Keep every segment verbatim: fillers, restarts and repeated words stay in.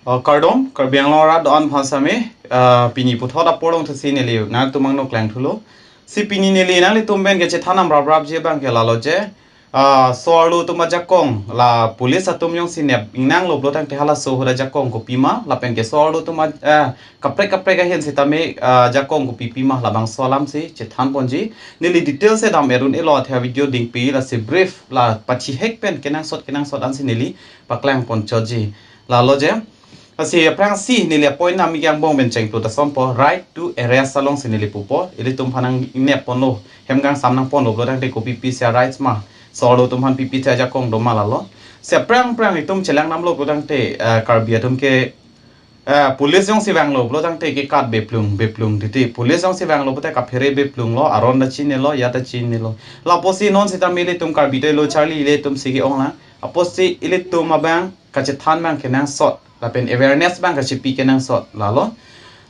Uh, kardom, Karbi Anglong arat do-an aphan sitame, uh, pini puthot apor along thasi neli nangtum angno klang thulo. Si pini neli nanglitum pen kachethan nam rap rap ji abang ke lalo je. Uh, so-arlo atum ajakong la police atum jongsi nep ingnang lo pulo tangte halaso ahut ajakong kopima, lapen ke so-arlo atum a, uh, kaprek kaprek ahin sitame, uh, ajakong kopipima labangso alam si chethan ponji. Neli details si dam-et un-elo athe video dingpi, lasi brief la pachihek pen kenangsot kenangsot ansi neli paklang pon chotji. Lalo je, lasi aphrangsi neli apoint nam ike angbong pen chengplu ta sompo, right to arrest alongsi neli pupo. Ilitum aphan nangnep ponlo, hem kangsam nang ponlo pulo tangte kopi pisi a-rights ma, so-arlo atum aphan pi pisi ajakong do ma lalo. Si aphrang aphrang itum chelang namlo pulo tangte, eh, Karbi atum ke, eh, police jongsi vanglo pulo tangte kekat beplung beplung titi. Police jongsi vanglo pulote kaphere beplung lo, aron ta chinilo, ya ta chinilo. Lapusi non sitame ilitum Karbi telo charli ilitum si ke-ong lang. Apotsi ilitum abang kachethan abang kenangsot, lapen awareness abang kachipi kenangsot lalo.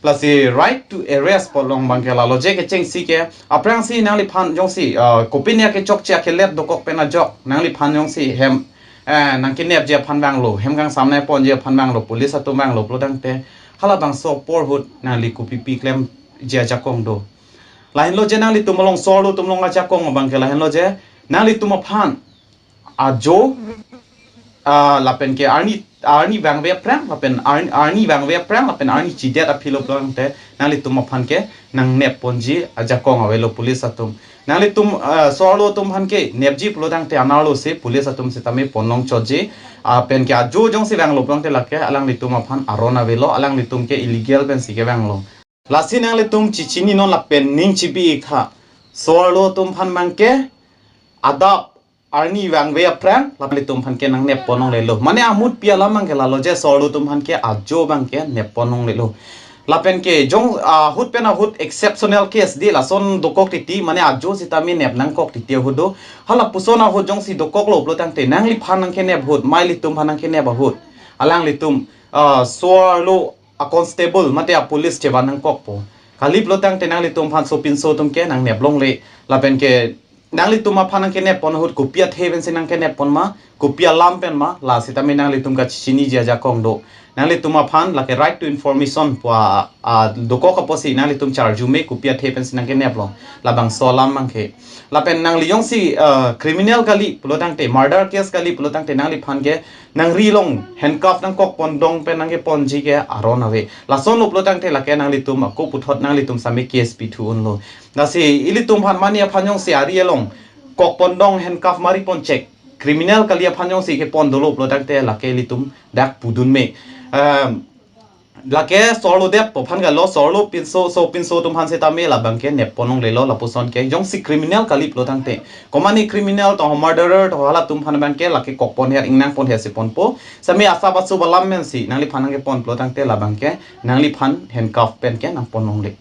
Lasi right to arrest pu along abang ke lalo je, kechengsi ke aphrangsi nangliphan jongsi, uh, kopine kechokche akelet dokok pen ajok nangliphan jongsi hem, eh, nangkenepji aphan vanglo, hem kangsam nangponji aphan vanglo, police atum vanglo pulo tangte halabangso apor ahut nangli kopi pi klemji ajakong do? Lahenlo je, nanglitum along so-arlo atum along ajakong abang ke lahenlo je, nanglitum aphan ajo, ah, lapen ke arni, arni vangve aphrang, lapen arni, arni vangve aphrang, lapen arni chidet aphi lo pulo tangte nanglitum aphan ke nangnep ponji ajakong avelo police atum. Nanglitum, ah, so-arlo atum aphan kenepji pulo tangte anerlo si police atum sitame pon long chotji. Ah, pen ke ajo jongsi vanglo pulo tangte lake alanglitum aphan aron avelo, alanglitum ke illegal pensi kevanglo. Lasi nanglitum chichini non lapen ning chibi-ik tha. So-arlo atum aphan abang ke adap arni vangve aphrang, lapen ilitum aphan ke nangnep pon longlelo. Mane amutpi alam abang ke lalo je, so-arlo atum aphan ke ajo abang ke nep pon longlelo. Lapen ke jong, ah, ahut pen ahut exceptional case di lason dokok titi, mane ajo sitame nep nangkok titi ahut do. Halapuson ahut jongsi dokoklo pulo tangte nangliphan nangkenep ahut, ma ilitum aphan nangkenep ahut, alanglitum, ah, so-arlo a-constable mate a-police chevan nangkokpo. Kali pulo tangte nanglitum aphan sopinso atum ke nangnep longle. Lapen ke nanglitum aphan nangkenep pon ahut kopi athe pensi nangkenep pon ma, kopi alam pen ma, la sitame nanglitum kachichiniji ajakong do. Nanglitum aphan lake right to information pu a, a, dokok apotsi nanglitum charju me, kopi athe pensi nangkeneplo, labangso alam abang ke. Lapen nangli jongsi, eh, criminal kali pulo tangte, murder case kali pulo tangte nangliphan ke nangri along handcuff nangkok pondong pen nangkeponji ke aron ave. Lasonlo pulo tangte lake nanglitum ako puthot nanglitum sitame case pithu unlo. Lasi ilitum aphan mane aphan jongsi ari along kok pondong handcuff mari pon chek, criminal kali aphan jongsi kepon dolo pulo tangte lake ilitum dak pudun me. Em, lake so-arlo det pu aphan kalo, so-arlo pinso, sopinso atum aphan sitame labang ke nep pon longlelo lapuson ke, jongsi criminal kali pulo tangte. Komane criminal to, murderer to, halatum aphan abang ke lake kok ponhet, ingnang ponhet si ponpo. Sitame asap aso alam pensi nangliphan nangkepon pulo tangte labang ke nangliphan handcuff pen ke nangpon longle.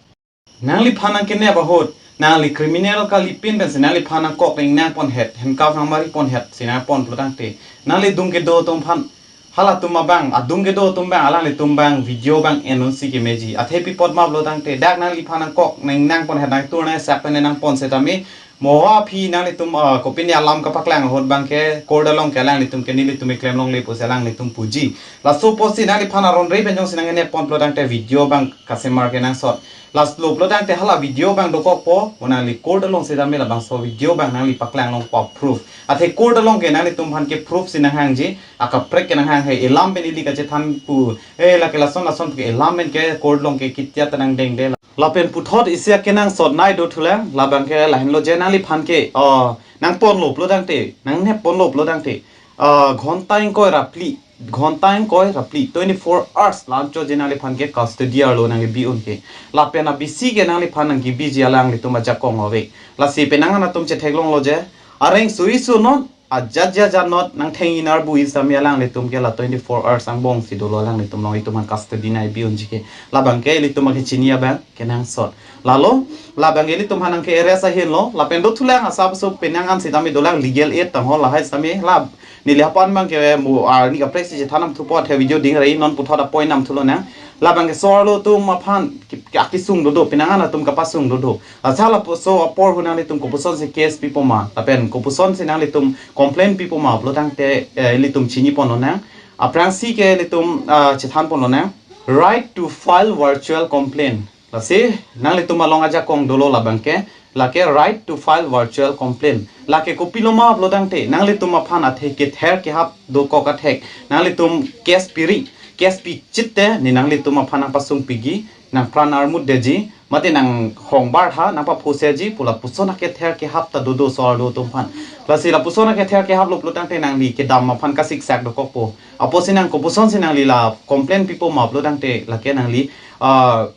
Nangliphan nangkenep ahut, nangli criminal kalipin pensi nangliphan nangkok ingnang ponhet, handcuff nangmari ponhet si nangpon pulo tangte, nangli adung kedo atum aphan, halatum abang, adung kedo atum abang, alanglitum abang video abang en unsi kemeji. Athe pi apot ma pulo tangte, dak nangliphan nangkok ingnang ponhet, nangtur nangsak pen nangpon sitame, mo aphi nanglitum, ah, kopine alam kapaklang ahut abang ke court along ke alanglitum ke nelitum keklem longle pusi alanglitum puji. Laso apotsi nangliphan aron re pen jongsi nangkenep pon pulo tangte video abang kasemar kenangsot. Laslo pulo tangte hala video abang dokokpo, mo nangli court along sitame labangso video abang nangli paklang longpo proof. Athe court along ke nanglitum aphan ke proof si nanghangji, akaprek ke nanghang he, elam pen ili kachethan pu, eh, lake lason lason ke elam pen ke court along ke kitia ta nangdengde. Lapen puthot isi akenangsot nai dothulang, labang ke lahenlo je, nangliphan ke, oh, nangponlo pulo tangte, nangnep ponlo pulo tangte, ah, ghonta ingkoi ra phli, ghonta ingkoi ra phli, twenty-four hours la-anchot je nangliphan ke custody arlo nangkebi un ke. Lapen abisi ke nangliphan nangkebiji alanglitum ajakong ave. Lasi penang an atum chetheklonglo je, areng sui su non, ajat ja ja not nangtheng-in arbu-in sitame alanglitum ke la twenty-four hours angbong si dolo alanglitum along, itum aphan custody nangkebi unji ke. Labang ke ilitum akechini abang kenangsot. Lalo, labang ke ilitum aphan nangke-arrest ahin lo, lapen dothulang asap aso penang an sitame dolang legal aid tangho, lahai sitame la neli aphan abang ke mo arni kaprek si chethan nam thupo, athe video ding rei non puthot apoint nam thulonang. Labang ke so-arlo atum aphan ke, ke akesung dodo, penang an atum kapasung dodo. Asa lapuson apor ahut nanglitum kopuson si case pipo ma, lapen kopuson si nanglitum complaint pipo ma pulo tangte, eh, ilitum chini pon lonang. Aphrangsi ke ilitum, ah, chethan ponlonang, right to file virtual complaint. Lasi nanglitum along ajakong dolo labang ke, lake right to file virtual complaint. Lake kopiloma pulotangte, nanglitum aphan athe kether kehap dokok athek, nanglitum case piri, case pichit te, ne nanglitum aphan nangpasung piji, nangpran armut detji, mate nanghong bartha, nangpaphoseji pu lapuson akether kehap ta dodo so-arlo atum aphan. Lasi lapuson akether kehaplo pulotangte nangli kedam aphan kasiksak dokokpo. Apotsi nang kopuson si nangli la complaint pipo ma pulotangte lake nangli, ah,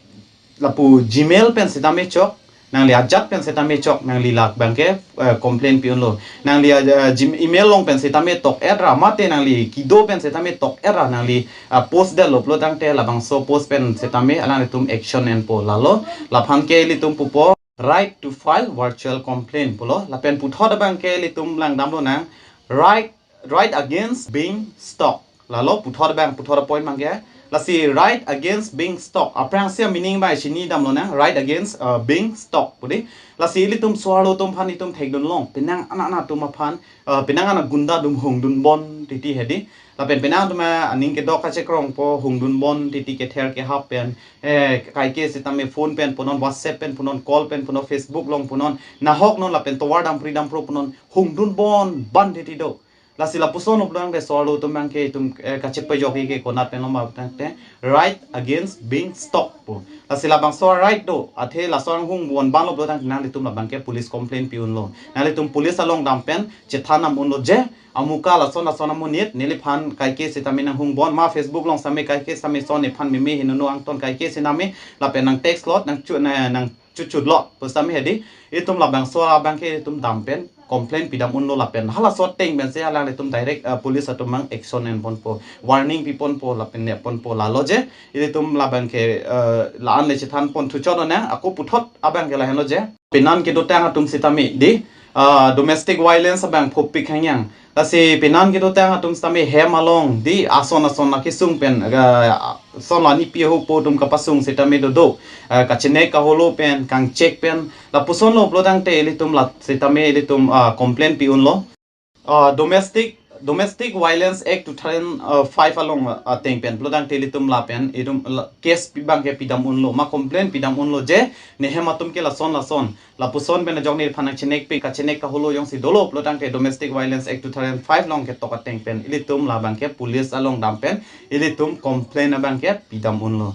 lapu Gmail pen setame chok, nangli ajat pen setame chok, nangli labang ke, eh, complaint pi-unlo. Nangli, eh, Gm-, email along pen setame tok-et ra, mate nangli kedo pen setame tok-et ra, nangli, ah, post detlo pulotangte labangso post pen setame alanglitum action enpo. Lalo, laphan ke ilitum pupo, right to file virtual complaint pulo. Lapen puthot abang ke ilitum langdamlonang, right, right against being stalked. Lalo puthot abang, puthot apoint abang ke. Lasi right against being stalked. Aphrangsi meaning abang chinidamlonang, right against, uh, being stalked pu dei. Lasi ilitum so-arlo atum aphan itum thekdunlong, penang an-an atum aphan, uh, penang an agunda atum hongdunbom titi hedi. Lapen penang atum aning kedok kachekrongpo, hongdunbom titi kether kehap pen, eh, kaike setame phone pen punon, WhatsApp pen punon, call pen punon, Facebook along punon, nahok non lapen tovar dampri dampro punon, hongdunbom ban titi do. Lasi lapuson pulotangte so-arlo atum abang ke itum, eh, kachepajok ke konat pen loma pulotangte right against being stalked pu. Lasi labangso right do, athe laso anghongbom banlo pulotangte nanglitum labang ke police complaint pi-unlo. Nanglitum police along dam pen chethan nam unlo je, amuka lason lason amonit neliphan kaike setame nanghongbom, ma Facebook along setame kaike setame son nephan meme henono angton kaike setame lapen nang text lot, nang chu-, na-, nang chuchut lot pu setame hedi, itum labangso abang ke itum dam pen complaint pidam unlo lapen halaso ateng pensi alanglitum direct, uh, police atum abang action enponpo, warning piponpo lapen nepponpo. Lalo je ilitum labang ke, uh, la-an le chethan pon thuchot onang, ako puthot abang ke lahenlo je, penan kedotang atum setame dei, uh, domestic violence abang phopik hangyang. Lasi penan kedotang atum setame hem along dei, ason ason akesung pen, uh, son la nipi ahupo atum kapasung setame dodo, ah, kachenek kaholo pen, kangchek pen, lapusonlo pulotangte ilitum la setame ilitum, ah, complaint pi-unlo. Ah, Domestic, Domestic Violence Act two thousand five along, ah, ateng pen pulotangte ilitum lapen itum la case pi abang ke pidam unlo, ma complaint pidam unlo je, nehem atum ke lason lason, lapuson pen ajok neliphan nangchenekpik, kachenek kaholo jongsi dolo pulotangte Domestic Violence Act two thousand five along ketok ateng pen ilitum labang ke police along dam pen ilitum complaint abang ke pidam unlo.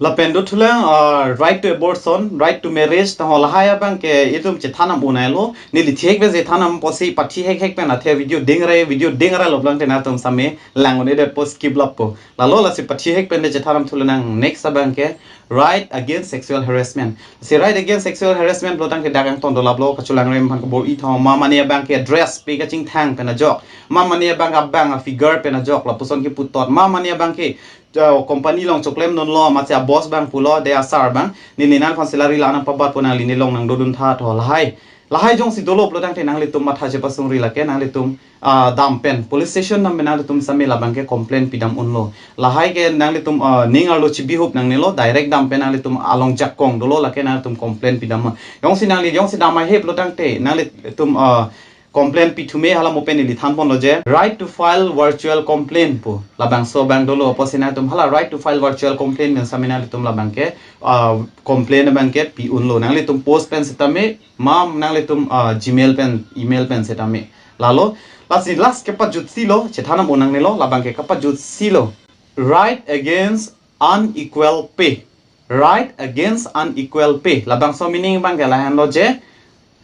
Lapen dothulang, ah, right to abortion, right to marriage, taho lahai abang ke itum chethan nam unailo, neli thihek pen chethan nam apotsi pathi hekhek pen athe video dingrai, video dingrai lo pulotangte nangtum setame lang un-edet po, skip lappo. Lalo lasi pathi hek pen le chethan nam thulonang, next abang ke right against sexual harassment. Si right against sexual harassment pulotangte dak angton dolaplo, kachelang rem aphan kabor-i tha, ma mane abang ke dress pi kachingthang pen ajok, ma mane abang abang a figure pen ajok lapuson kepu tot, ma mane abang ke, uh, company along choklemdunlo, masi a boss abang pulo, dei a sir abang, neli nangphan salary la nangpabatpo, nangli nelong nangdodun tha tho lahai. Lahai jongsi dolo pulotangte nanglitum matha chepasungri lake nanglitum, ah, dam pen, police station dam pen nanglitum setame labang ke complaint pidam unlo. Lahai ke nanglitum, ah, ning arlo chibihup nangnelo, direct dam pen nanglitum along jakong dolo lake nanglitum complaint pidam. Jongsi nangli, jongsi dam ahe pulotangte nanglitum, ah, complaint pithume, hala mo pen neli than ponlo je, right to file virtual complaint pu. Labangso abang dolo, apotsi nangtum hala right to file virtual complaint pen setame nanglitum labang ke, ah, complaint abang ke pi unlo. Nanglitum post pen setame, ma nanglitum, ah, Gmail pen, email pen setame. Lalo, lasi last kepajutsi lo, chethan nam un nangnelo, labang ke kepajutsi lo. Right against unequal pay. Right against unequal pay. Labangso meaning abang ke lahenlo je,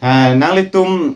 eh, nanglitum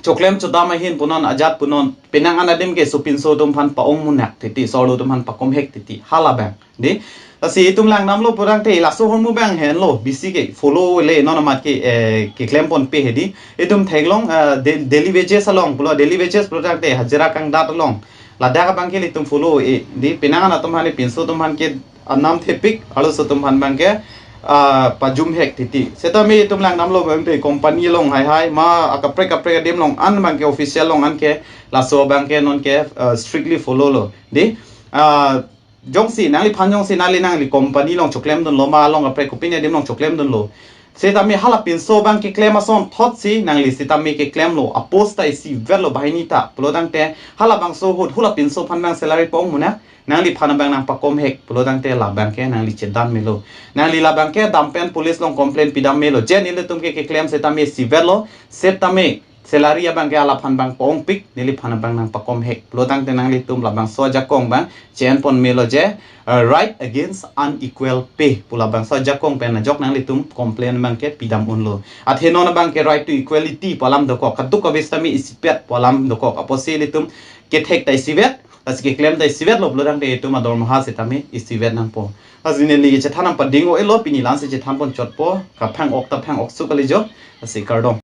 choklem chodam ahin punon, ajat punon, penang an adim ke sopinso atum aphan pa-ong munak titi, so-arlo atum aphan pakom hek titi, hala abang dei. Lasi itum lang namlo pulotangte laso ahormu abang henlo, bisi ke follow le non amat ke, eh, keklem ponpe hedi. Itum theklong, eh, da-, daily wages along pulo, daily wages pulotangte hajira kangdat along. Ladak abang ke ilitum follow-e dei, penang an atum aphan, pinso atum aphan ke anam thepik, arloso atum aphan abang ke, ah, pajum hek titi. Setame itum lang namlo abang te company along haihai, ma akaprek kaprek adim along an abang ke official along an ke, laso abang ke non ke, ah, strictly follow lo dei. Ah, jongsi nangliphan jongsi nangli nangli company along choklemdunlo, ma along kaprek kopine adim along choklemdunlo, Setame hala pinso abang keklem asonthotsi nangli setame keklemlo, a-post ta isivetlo banghini ta pulotangte halabangso ahut hula pinso aphan abang salary pa-ong munak, nangliphan abang nangpakomhek pulotangte labangke nangli chedan melo. Nangli labangke dampen police along complain pidam melo. Je nelitum ke keklem setame isivetlo, setame salary abangke halaphan abang pa-ongpik, neliphan abang nangpakomhek pulotangte nanglitum labangso ajakong abang che-enpon melo je, uh, right against unequal pay pu labangso ajakong pen ajok nanglitum complain abangke pidam unlo. Athe non abangke right to equality pu alam dokok, kadokave setame isipet pu alam dokok. Apotsi ilitum kethek ta isivet, lasi keklem ta isivetlo pulotangte itum adormaha setame isivet nangpo. Lasi neli kechethan nangpading-o-elo, pini la-ansi chethanpon chotpo, kaphang-ok ta phang-ok su kalijo, lasi kardom.